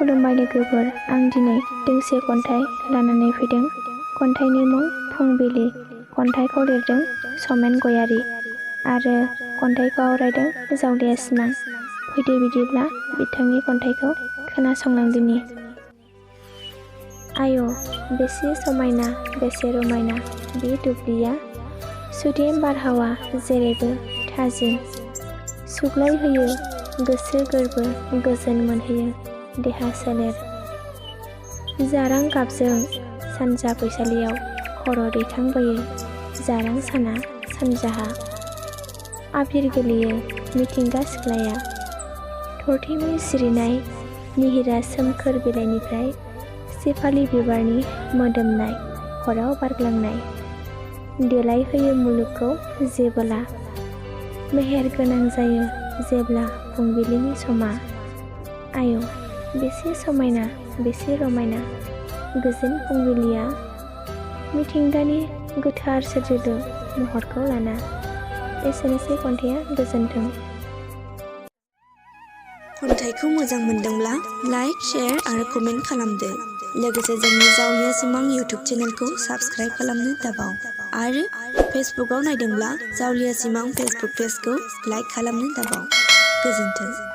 खुलुमबाय लोगोफोर, आं दिनै दोंसे खन्थाइ लानानै फैदों। खन्थाइनि मुं फुंबिलि। खन्थाइखौ लिरदों समेन गयारी आरो खन्थाइखौ आवरायदों जावलिया सिमां। फैदो बिदिब्ला बिथांनि खन्थाइखौ खोनासंलांदिनि। आय' बेसे समायना बेसे रमायना बे दुब्लिया, सुदेम बारहावा जेरैबो थाजिम, सुग्लाय होयो गोसो गोरबो गोजोन मोनहोयो देहा सोलेर। जारां गाबजों सानजा फैसालियाव खर' दैखांबोयो जारां साना सानजाहा। आबिर गोलैयो मिथिंगा सिख्लाया, थरथिंनि सिरिनाय निहिरा सोमखोर बिलाइनिफ्राय सेफालि बिबारनि मोदोमनाय हराव बारग्लांनाय। देलाय होयो मुलुगखौ जेबोला, मेहेर गोनां जायो जेब्ला फुंबिलिनि समा। आय' बेसे समायना बेसे रमायना गोजोन फुंबिलिया, मिथिंगानि गोथार सोरजिलु महरखौ लाना। एसेनोसै खन्थाइया, गोजोन्थों। खन्थाइखौ मोजां मोनदोंब्ला लाइक, शेयार आरो कमेन्ट खालामदो। लोगोसे जोंनि जावलिया सिमां इउटुब चेनेलखौ साबस्क्राइब खालामनो दाबाव। आरो फेसबुकआव नायदोंब्ला जावलिया सिमां फेसबुक पेजखौ लाइक खालामनो दाबाव। गोजोन्थों।